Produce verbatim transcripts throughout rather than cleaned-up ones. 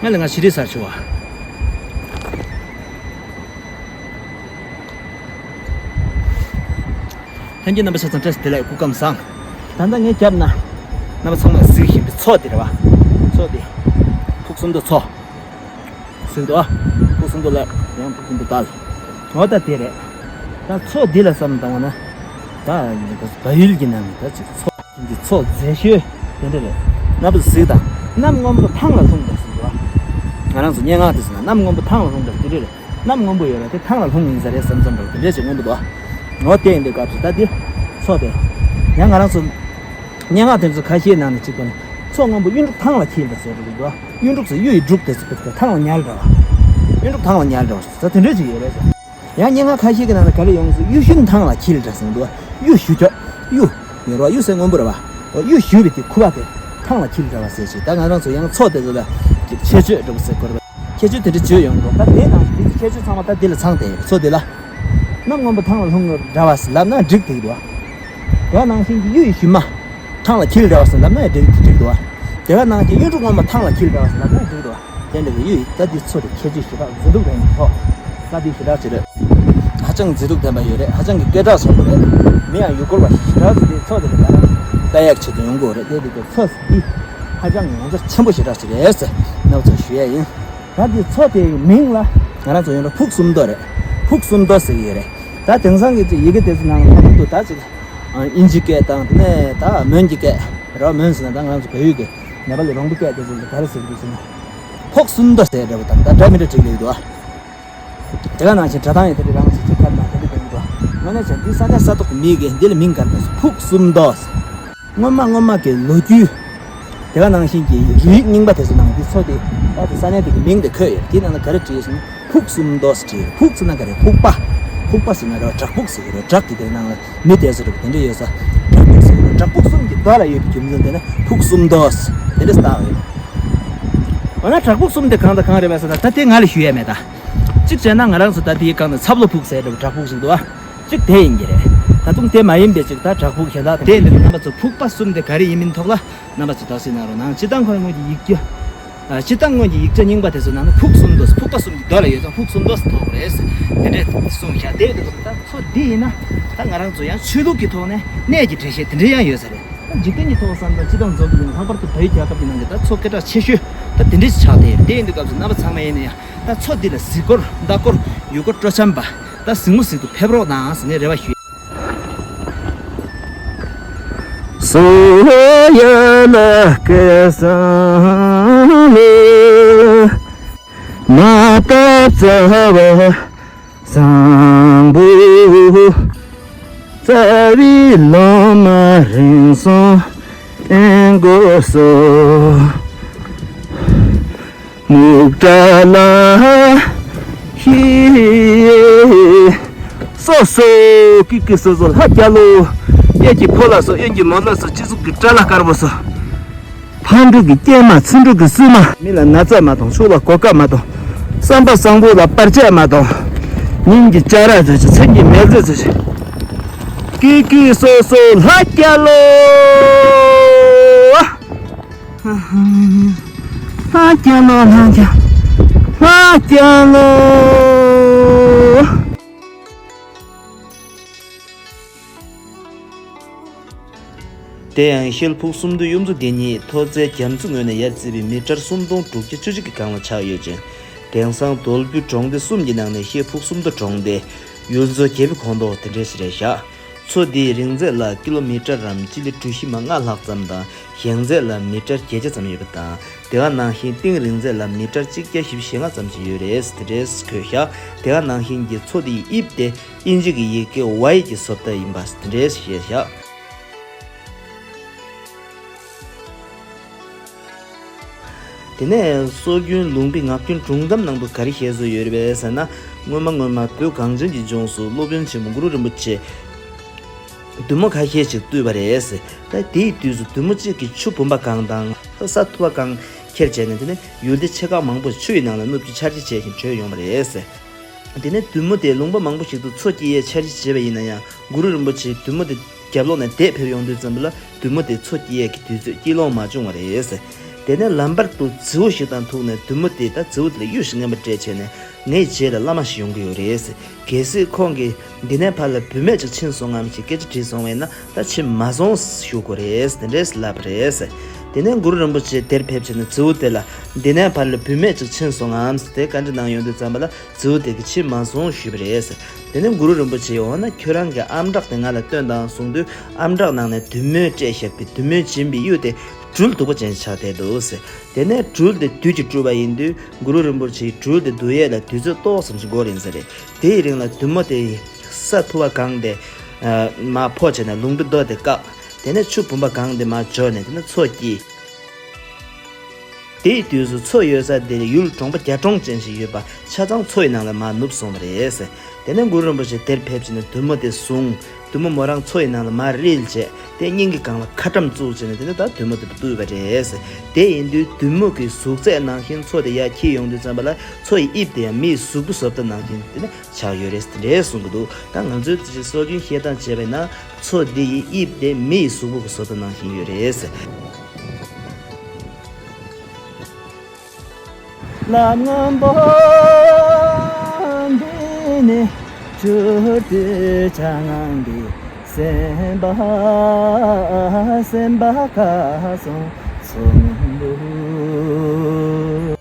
ཨ་ལས་ང་ཞི་རི་སར་ཆུ་བ། ལྷན་རྒྱས་རྣམ་པ་ཆ་ཚང་བཀྲ་ཤིས་བདེ་ལེགས། སྐུ་ཁམས་བཟང་། ད་ལྟ་ངའི་རྒྱབ་ན་རྣམ་པ་ཚང་མས་གཟིགས་བཞིན་པའི་མཚོ་དེ་རེད་བ། མཚོ་དེ་ཕུགས་སུམ་མདོ་མཚོ་ཟེར་འདུག་ཨ། ཕུགས་སུམ་མདོ་ལ་ཡང་ཕུགས་སུམ་མདོ་ལྟ་ལ། འོ་ད་དེ་རེད། ད་མཚོ་འདི་ལ་བསམ་བཏང་བ་ན། ད་བལ་ཡུལ་གྱི་ནང་ནས་ད་ཅིག་མཚོ་འདི་མཚོ་མཛེས་ཤོས་དེ་འདྲ་རེད། རྣམ་པ་གཟིགས་དང་། གནམ་སྔོན་པོ་ཐང་ལ་ལྷུང་འདྲ་ཟེར་འདུག་ཨ། ང་རང་ཚོ་སྙན་ངག་དེ་ཟེར་ན་གནམ་སྔོན་པོ་ཐང་ལ་ལྷུང་འདྲ་དེ་འདྲ་རེད། གནམ་སྔོན་པོ་ཡོད་ར་དེ་ཐང་ལ་ལྷུང་ཡིན་ས་རེད་བསམ་བསམ་འདྲ་དེ་འདྲ་ཞིག་མངོན་པ་འདུག་ཨ། འོ་དེ་ཡིན་དུས་སྐབས་སུ་ད་འདི་མཚོ་དེ་ཡང་ང་རང་ཚོ་སྙན་ངག་དེ་ཚོ་ཁ་ཤས་ནང་ནས་གཅིག་པ་ནི་མཚོ་སྔོན་པོ་གཡུ་འབྲུག་ཐང་ལ་འཁྱིལ་འདྲ་ཟེར་འདུག་ཨ། གཡུ་འབྲུག་ཟེར་གཡུ་ཡི་འབྲུག་དེ་ཚོ་ཐང་ལ་ཉལ་འདྲ་བ། གཡུ་འབྲུག་ཐང་ལ་ཉལ་འདྲ་བ་ཟེར་དེ་འདྲ་ཅིག་ཡོད་རེད་ཟེར། ཡང་སྙན་ངག་ཁ་ཤས་ཀྱི་ནང་ལ་ག་རེ་ཡོང་ཟེར། གཡུ་ཞུན་ཐང་ལ་འཁྱིལ་འདྲ་ཟེར་འདུག་གཡུ་ཞུ་ཀྱོག་གཡུ་ཡོད་རེད་བ། གཡུ་ཟེར་སྔོན་པོ་རེད་བ། གཡུ་ཞུ་བའི་དེ་ཁུ་བ་དེ་ཐང་ལ་འཁྱིལ་འདྲ་བ་ཟེར་ཞིག་ད་ང་རང་ཚོ་ཡང་མཚོ་དེ་ཚོ་ལ་ཅིག་ཁྱད་ཆོས་འདྲ་བོ་ཟེར་དགོས་རེད་བ། ཁྱད་ཆོས་དེ་འདྲ་བརྗོད་ཡོང་གི་འདུག་ད་དེ་ནང་དེ་ཚོ་ཁྱད་ཆོས་ཚང་མ་ད་དེ་ལ་ཚང་བསྡད་ཡོད་མཚོ་དེ་ལ། གནམ་སྔོན་པོ་ཐང་ལ་ལྷུང་འདྲ་བ་ཟེར་ལབ་ན་འགྲིག་བསྡད་ཀྱི་འདུག་བ། དེ་ནང་བཞིན་གྱི་གཡུ་ཡི་ཞུན་མ་ཐང་ལ་འཁྱིལ་འདྲ་བ་ཟེར་ལབ་ན་འགྲིག་འགྲིག་འདུག་བ། དེ་ག་ནང་བཞིན་གཡུ་འབྲུག་སྔོན་མ་ཐང་ལ་འཁྱིལ་འདྲ་བ་ཟེར་ལབ་ན་འགྲིག་འདུག་བ། དེ་འདྲ་གི་གཡུ་ཡི་ད་འདི་མཚོ་དེ་ཁྱད་ཆོས་ཞེ་དྲག་མཛེས་སྡུག་ལྡན་གྱི་ཐོག་ས་འདི་ཞེ་དྲག་ཅིག་རེད། ཧ་ཅང་མཛེས་སྡུག་ལྡན་པ་ཡོད་རེད། ཧ་ཅང་གི་སྐད་གྲགས་ཆེན་པོ་རེད། མི་ཡང་ཡུལ་སྐོར་བ་ཞེ་དྲག་ཅིག་དེ་མཚོ་དེ་ལ་ད་ལྟ་ཡག་ཆེད་དུ་ཡོང་གི་ཡོད་རེད། དེ་འདི་གི་མཚོ་འདི་ཧ་ཅང་ངོ་མཚར་ཆེན་པོ་ཞེ་དྲག་ཅིག་རེད་ཟེར་རྣམ་པ་ཚོར་ཞུ་ཡ་ཡིན། ད་འདི་མཚོ་དེའི་མིང་ལ་ང་རང་ཚོ་ཡོད་ན་ཕུགས་གསུམ་མདོ་རེད། ཕུགས་གསུམ་མདོ་ཟེར་གྱི་ཡོད་རེད། ད་དེང་སང་གི་ཅིག་ཡི་གེ་དེ་ཚོ་ནང་ལ་ད་དུང་དུ་ད་ཅིག་ཨིན་ཇི་སྐད་དང་དེ་ནས་ད་མོན་གྱི་སྐད་རེད་བ། མོན་ཟེར་ན་ད་ང་རང་ཚོ་བལ་ཡུལ་གྱི་ནེ་པ་ལི་རོང་པོ་སྐད་དེ་ཚོ་ལ་ག་རེ་ཟེར་གྱི་འདུག་ཟེར་ན། ཕུགས་གསུམ་མདོ་ཟེར་འདྲ་བོ་དང་ད་འདྲ་མི་འདྲ་བྲིས་ལེགས་འདུག་ཨ། དེ་ག་ནང་བཞིན་སྒྲ་གདངས་ཡང་དེ་འདྲ་རང་ཞིག་ཅིག་ཁ་ན་དེ་འདྲ་དེ་འདུག་ཨ། དངོས་གནས་བྱས་ན་འདི་ས་གནས་ས་ཐོག་གི་མི་གིས་འདི་ལ་མིང་ག་རེ་བཏགས་སོང་། ཕུགས་གསུམ་མདོ་ཟེར། སྔོན་མ་སྔོན་མ་གི་ལོ་རྒྱུས། དེ་ག་ནང་བཞིན་གྱི་རིགས་རྙིང་པ་དེ་ཚོ་ནང་འདི་མཚོ་དེ་ད་དེ་ས་གནས་དེ་གི་མིང་དེ་འཁོད་ཡོད། དེའི་ནང་ལ་ག་རེ་བྲིས་ཡོད་ཟེར་ན་ཕུགས་གསུམ་མདོ་ཟེར་བྲིས་ཡོད། ཕུགས་ཟེར་ན་ག་རེ། ཕུག་པ། ཕུག་པ་ཟེར་ན་རེ་བ་བྲག་ཕུག་ཟེར་གི་རེད། བྲག་གི་དེ་ནང་ལ་མི་བསྡད་ས་རེད་པ། དེ་འདྲ་ཡོད་ས་བྲག་ཕུག་ཟེར་གི་རེད། བྲག་ཕུག་གསུམ་གྱི་མདོ་ལ་ཡོད་པའི་རྒྱུ་མཚན་དེ་ནི་ཕུགས་གསུམ་མདོ་ཟེར་དེ་འདྲ་བཏགས་ཡོད། འོ་ན་བྲག་ཕུག་གསུམ་དེ་གང་དང་གང་རེད་པས་ཟེར་ན་ད་དེ་ང་ལ་ཞུ་ཡས་མེད་ད། གཅིག་བྱས་ན་ང་རང་ཚོ་ད་དེའི་སྒང་ནས་ཚབ་ལོ་ཕུག་ཟེར་རེད་པ། བྲག་ཕུག་ཟེར་འདུག་ཨ། གཅིག་དེ་ཡིན་གྱི་རེད། ད་དུང་དེ་མ་ཡིན་པའི་གཅིག་ད་བྲག་ཕུག་གཞན་དག་དེ་ཡིན་དུས་རྣམ་པ་ཚོ་ཕུག་པ་གསུམ་དེ་ག་རེ་ཡིན་མིན་ཐོག་ལ་རྣམ་པ་ཚོ་དོགས་སེལ་གནང་རོགས་གནང་། སྤྱིར་བཏང་ཁོ་རང་ངོས་ཀྱི་ཡིག་རྒྱུ། ཨ། སྤྱིར་བཏང་ངོས་ཀྱི་ཡིག་ཆ་རྙིང་པ་དེ་ཚོ་ནང་ན་ཕུག་གསུམ་མདོ། ཕུག་པ་གསུམ་གྱི་མདོ་ལ་ཡོད་ཙང་ཕུག་གསུམ་མདོ་ཟེར་ཐོགས་རེད། དེ་འདྲས་གསུངས་བཞག་དེ་ཡིན་དུས་ད་མཚོ་འདི་ཡིན་ན་ད་ང་རང་ཚོ་ཡང་ཆོས་ལུགས་ཀྱི་ཐོག་ནས་གནས་ཀྱི་འགྲེལ་བཤད་དེ་འདྲས་ཡང་ཡོད་ས་རེད། ད་འཇིག་རྟེན་གྱི་ཐོག་བསམ་ན་སྤྱིར་བཏང་འཛོམས་ཀྱི་ཡིན། ལྷག་པར་དུ་བལ་ཡུལ་རྒྱལ་ཁབ་ཀྱི་ནང་གི་ད་མཚོ་སྐད་གྲགས་ཆེ་ཤོས་ད་དེ་འདྲས་ཆགས་བསྡད་ཡོད། དེ་ཡིན་དུས་སྐབས་སུ་རྣམ་པ་ཚང་མ་ཡིན་ན་ཡང་ད་མཚོ་འདི་ལ་གཟིགས་སྐོར་ལྟ་སྐོར་ཡུལ་སྐོར་སྤྲོ་འཆམ་པ། ད་གཟིགས་མོ་གཟིགས་དུ་ཕེབས་རོགས་གནང་ཟེར་ནས་རེ་བ་ཞུ། སོ་ཡ་ལ་སྐལ་བཟང་ལོ། མ་བཏབ་རྩ་བ་བཟང་པོ། རྩ་བའི་ལོ་མ་རིང་སོང་ཨེ་དགོས་སོ། མུག་དྲ་ལ་ཧི། སོ་སོ་ཀི་ཀི་སོ་སོ་ལྷ་རྒྱལ་ལོ། གཡས་ཀྱི་ཕོ་ལ་སོ། གཡོན་གྱི་མོ་ལ་སོ། སྤྱི་གཙུག་གི་དགྲ་ལྷ་དཀར་པོ་སོ། ཕ་འབྲུག་གི་སྐྱེས་མ་ཚུ་འབྲུག་གི་སྲུ་མ། མི་ལ་ན་ཚ་མ་གཏོང་། ཕྱུགས་ལ་གོད་ཁ་མ་གཏོང་། བསམ་པ་བཟང་པོ་ལ་བར་ཆད་མ་གཏོང་། ཉིན་གྱི་སྐྱ་ར་ཚོས་ཀྱི་མཚན་གྱི་མེལ་ཙེ་ཚོས་ཀྱི། ཀི་ཀི་སོ་སོ་ལྷ་རྒྱལ་ལོ། ལྷ་རྒྱལ་ལོ། ལྷ་རྒྱལ། ལྷ་རྒྱལ་ལོ། དེ་ཡང་ཤེལ་ཕུག་གསུམ་མདོའི་གཡུ་མཚོ་འདི་ཉིད་མཐོ་ཚད་རྒྱ་མཚོའི་ངོས་ནས་ཡར་བརྩིས་པའི་མི་ཊར་སུམ་སྟོང་དྲུག་བརྒྱ་བཅུ་གཅིག་གི་སྒང་ལ་ཆགས་ཡོད་ཅིང་། དེང་སང་དོལ་པོའི་གྲོང་སྡེ་གསུམ་གྱི་ནང་ནས་ཤེལ་ཕུག་གསུམ་མདོ་གྲོང་སྡེ། ཡུལ་ཚོ་རྒྱལ་པོའི་ཁོངས་གཏོགས་དེ་འདྲ་ཞིག་རེད་བཞག་མཚོ་འདིའི་རིང་ཚད་ལ་ཀི་ལོ་མི་ཊར་རམ་སྤྱི་ལེ་གྲུ་བཞི་མ་ལྔ་ལྷག་ཙམ་དང་། བཞེངས་ཚད་ལ་མི་ཊར་བརྒྱད་བརྒྱ་ཙམ་ཡོད་པ་དང་། དེ་ག་ནང་བཞིན་གཏིང་རིང་ཚད་ལ་མི་ཊར་གཅིག་བརྒྱ་བཞི་བཅུ་ཞེ་ལྔ་ཙམ་ཞིག་ཡོད་རེད། དེ་འདྲས་འཁོད་བཞག་དེ་ག་ནང་བཞིན་གྱི་མཚོ་འདིའི་དབྱིབས་དེ་དབྱིན་ཇི་གི་ཡི་གེ་ཝའི་གི་བཟོ་ལྟ་ཡིན་པ་དེ་འདྲས་བཤད་བཞག་དེ་ནས་སྲོལ་རྒྱུན་ལུང་པའི་ངག་རྒྱུན་སྒྲུང་གཏམ་ནང་དུ་ག་རེ་བཤད་སྲོལ་ཡོད་རེད་པས་ཟེར་ན། སྔོན་མ་སྔོན་མ་བོད་གངས་ཅན་གྱི་ལྗོངས་སུ་སློབ་དཔོན་ཆེན་མོ་གུ་རུ་རིན་པོ་ཆེ་བདུད་མོ་ཁ་ཤས་ཤིག་བཏུལ་བ་རེད། ད་དེའི་དུས་སུ་བདུད་མོ་གཅིག་གིས་ཆུ་བུམ་པ་གང་དང་ས་ཐུབ་པ་གང་ཁྱེར་བྱས་ནས། དེ་ནས་ཡུལ་སྡེ་ཆེ་ཁག་མང་པོ་ཆུ་ཡི་ནང་ལ་བསྣུབས་ཀྱིས་ཆར་ཆུ་བྱས་ཤིང་བྲོས་ཡོང་བ་རེད། དེ་ནས་བདུད་མོ་དེས་ལུང་པ་མང་པོ་ཞིག་ཏུ་མཚོ་སྐྱེལ་ཡས་འཆར་གཞི་བྱས་པ་ཡིན་ན་ཡང་། གུ་རུ་རིན་པོ་ཆེས་བདུད་མོ་དེ་རྒྱབ་ལོགས་ནས་བསྡད་ཕེབས་ཡོང་དུས་ཙམ་པ་ལ། བདུད་མོ་དེ་མཚོ་སྐྱེལ་ཡས་ཀྱི་དུས་ཚོད་སྐྱེལ་ལོང་མ་བྱུང་བ་རེད། དེ་ནས་ལམ་བར་དུ་རྫི་བོ་ཞིག་དང་ཐུག་ནས་བདུད་མོ་དེས་ད་རྫི་བོ་དེ་ལ་གཡུ་ཞིག་རྔན་པ་སྤྲད་བྱས་ནས། ངའི་རྗེས་ལ་བླ་མ་ཞིག་ཡོང་གི་ཡོད་རེད། གལ་སྲིད་ཁོང་གིས་འདི་ནས་ཕར་ལ་བུད་མེད་ཅིག་ཕྱིན་སོང་ངམ་ཞེས་སྐད་ཆ་དྲིས་སོང་བས་ན། ད་ཕྱིན་མ་སོང་ཞུ་དགོས་རེད། དེ་འདྲས་ལབ་པ་རེད། དེ་ནས་གུ་རུ་རིན་པོ་ཆེ་དེར་ཕེབས་བྱས་ནས་རྫི་བོ་དེ་ལ། འདི་ནས་ཕར་ལ་བུད་མེད་ཅིག་ཕྱིན་སོང་ངམ་ཞེས་དེ་བཀའ་འདྲི་གནང་ཡོང་དུས་ཙམ་པ་ལ། རྫི་བོ་དེ་གིས་ཕྱིན་མ་སོང་ཞུས་པ་རེད། དེ་ནས་གུ་རུ་རིན་པོ་ཆེས། འོ་ན་ཁྱོད་རང་གི་ཨམ་ཅོག་དེ་ང་ལ་སྟོན་དང་གསུངས་དུས། ཨམ་ཅོག་ནང་ནས་བདུད་མོས་སྤྲད་བཞག་པའི་བདུད་མོས་བྱིན་པའི་གཡུ་དེ་སྦྲུལ་གདུག་པ་ཅན་ཆགས་བསྡད་འདུག་ཟེར། དེ་ནས་སྦྲུལ་དེ་བདུད་ཀྱིས་བསྒྲུབས་པ་ཡིན་དུས། གུ་རུ་རིན་པོ་ཆེས་སྦྲུལ་དེ་བསྡུ་ཡས་ལ་དུས་ཚོད་ཏོག་ཙམ་ཞིག་འགོར་ཡིན་ས་རེད། དེའི་རིང་ལ་བདུད་མོ་དེ་ས་ཐུབ་པ་གང་སྟེ། མར་འཕོ་བྱས་ནས་ལུང་པའི་རྡོ་དེ་བཀག་དེ་ནས་ཆུ་བུམ་པ་གང་སྟེ་མར་འབྱོར་ནས། དེ་ནས་མཚོ་སྐྱེས། དེའི་དུས་སུ་མཚོ་ཡོད་ས་དེ་ཡུལ་གྲོང་པ་རྒྱ་གྲོང་ཅན་ཞིག་ཡོད་པ། ཆ་ཚང་མཚོ་ཡི་ནང་ལ་མར་ནུབ་སོང་བ་རེད། དེ་ནས་གུ་རུ་རིན་པོ་ཆེ་དེར་ཕེབས་བྱས་ནས་བདུད་མོ་དེ་བཟུང་། བདུད་མོ་མོ་རང་མཚོ་ཡི་ནང་ལ་མར་རིལ་བྱས། དེ་སྙིང་གི་སྒང་ལ་ཁ་ཊྭཱཾ་བཙུགས་བྱས་ནས། དེ་ནས་ད་བདུད་མོ་དེ་བཏུལ་བ་རེད། དེ་ཡིན་དུས་བདུད་མོ་གི་གཟུགས་ཚད་ནང་བཞིན་མཚོ་དེ་ཡར་འཁྱིལ་ཡོང་དུས་ཙམ་པ་ལ། མཚོ་ཡི་དབྱིབས་དེ་ཡང་མི་ཡི་གཟུགས་པོ་བཟོ་ལྟ་ནང་བཞིན་དེ་ནས་ཆགས་ཡོད་རེད། དེ་འདྲས་གསུང་གི་འདུག་ད་ང་ཚོའི་སྲོལ་རྒྱུན་བཤད་སྟངས་བྱས་པ་ཡིན་ན། མཚོ་འདི་ཡི་དབྱིབས་དེ་མི་ཡི་གཟུགས་པོ་གི་བཟོ་ལྟ་ནང་བཞིན་ཡོད་རེད། ལམ་སྔོན་པོ་འདི་ནས་བཞུར་དུས། འཇམ་དབྱངས་ཀྱི་སེམས་དཔའ། སེམས་དཔའ་གར་སོང་ཚོམ་བུ།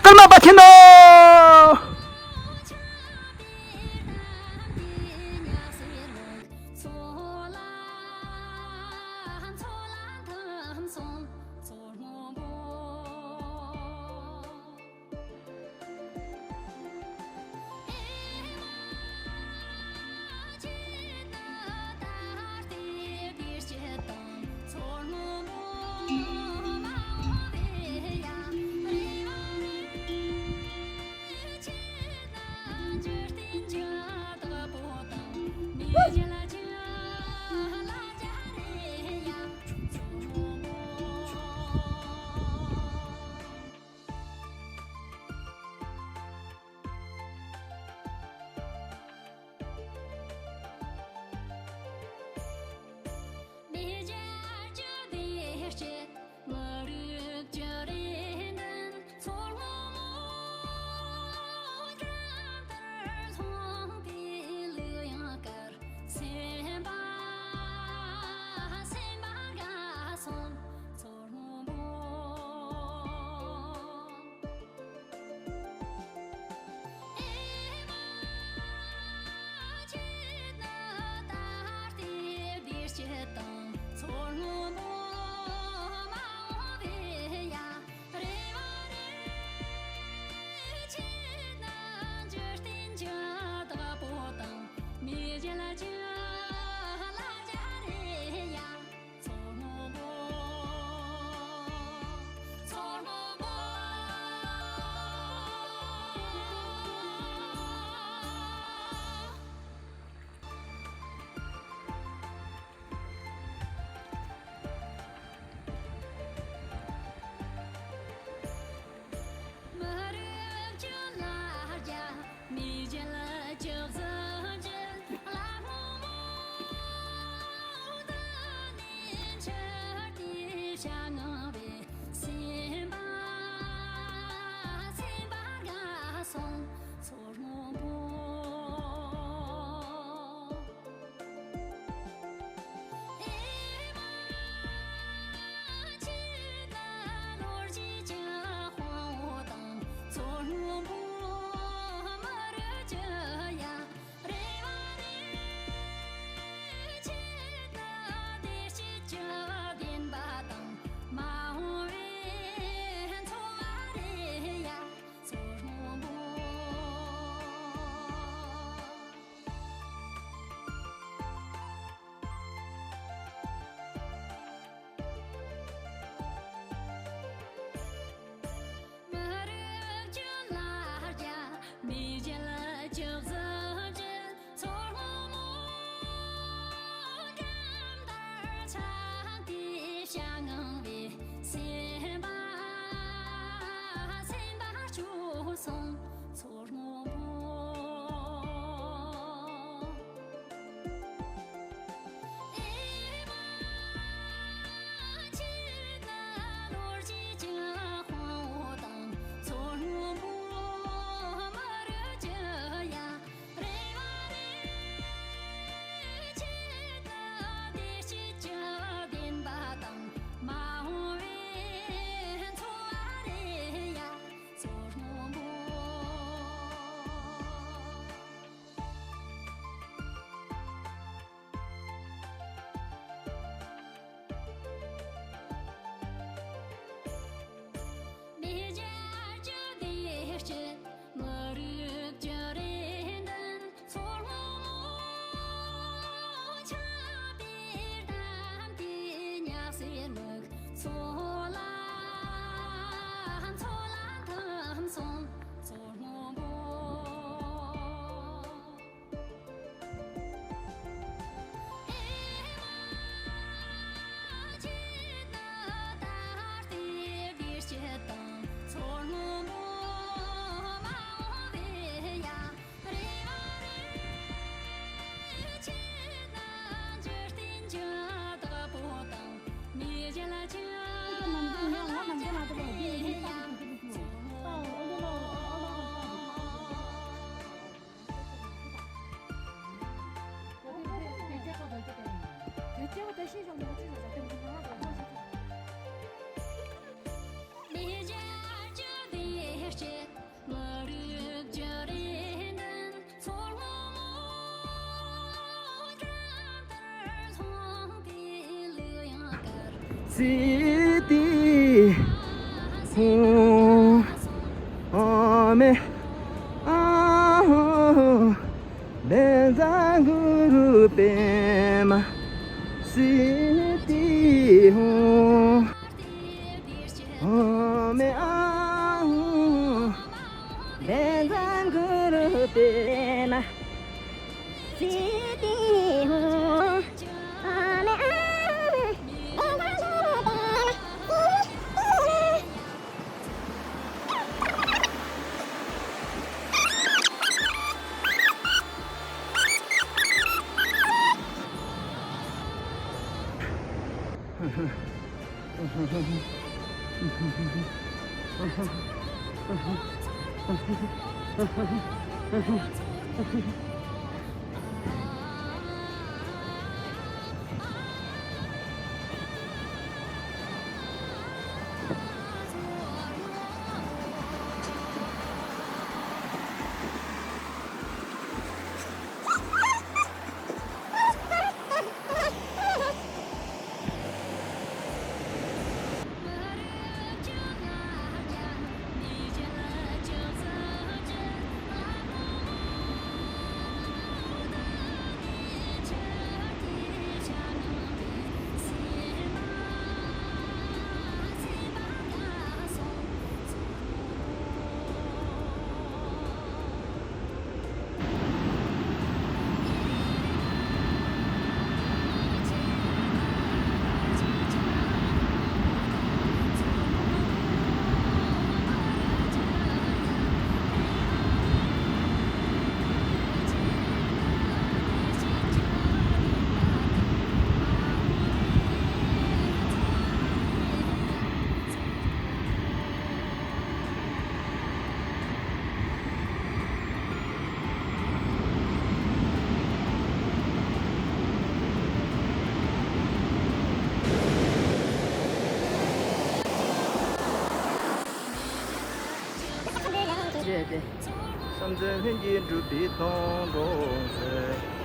ཀརྨ་པ་ཐེན་ནོ། ཚོར་སྔོན་པོ། ཨེ་མ། ཁྱེད་ན་ལོ་རྒྱུས་ཀྱི་དཔང་བོ་དང་། ཚོར་སྔོན་པོ་མ་རུ་གྱུར་ཡ། རེ་བ་རེ་ཆེ་ན་བདེ་སྐྱིད་ཀྱི་བདེན་པ་དང་། མ་འོངས་པའི་འཚོ་བ་རེ་ཡ། ཚོར་སྔོན་པོ། མ་རིག་ཅན་ལ་རྒྱ་མེ་རྒྱལ་ལྕགས་སུ་འགྲིལ། ཚོར་སྔོན་མོ་འགྲམ་ལྟར་ཆགས་ཏེ་བྱ་ངང་བའི་སེམས་པ། སེམས་པ་སྐྱོ་སོང་། ཚོར་སྔོན་པོ། ཨེ་མ། ཁྱེད་ན་ལོ་རྒྱུས་ཀྱི་དཔང་བོ་དང་། ཚོར་སྔོན་པོ་མ་རུ་གྱུར་ཡ། རེ་བ་རེ་ཆེ་ན་བདེ་སྐྱིད་ཀྱི་བདེན་པ་དང་། མ་འོངས་པའི་འཚོ་བ་རེ་ཡ། ཚོར་སྔོན་པོ། མེ་རྒྱལ་གྱི་བདེ་སྐྱིད་མི་རིགས་ཀྱི་རེ་འདུན། ཚོར་སྔོན་མོ་ཆགས་པའི་གཏམ་དེ་ཉག་སེར་མིག་མཚོ་ལ། མཚོ་ལ་འཐིམ་སོང་། ཚོར་སྔོན་པོ། ཨེ་མ། ཁྱེད་ན་ད་ལྟའི་བདེ་སྐྱིད་དང་། ཚོར་སྔོན་པོ་མ་འོངས་པའི་ཡ། རེ་བ་རེ་ཆེ་ན་འཇིག་རྟེན་གྱི་བདག་པོ་དང་། མེ་རྒྱལ་གྱི་བདག་པོ་དེ་ཡ། མེ་རྒྱལ་གྱི་བདེ་སྐྱིད་མི་རིགས་ཀྱི་རེ་འདུན། ཚོར་སྔོན་མོ་འགྲམ་ལྟར་ལྷུང་སྟེ་ལུས་ཡང་དཀར། ཚེ་འདི་ཧོ། ཨ་མེ་ཨ་ཧོ། བཛྲ་གུ་རུ་པདྨ་སིདྡྷི་ཧོ། ཨ་མེ་ཨ་ཧོ། བཛྲ་གུ་རུ་པདྨ་སིདྡྷི་ཧོ། ཨ་མེ་ཨ་ཧོ། བཛྲ་གུ་རུ་པདྨ་སིདྡྷི་ཧོ། རེད་དེ། བསམ་དོན་ལྷུན་གྱིས་འགྲུབ་པའི་དོན་དུ་མཛོད།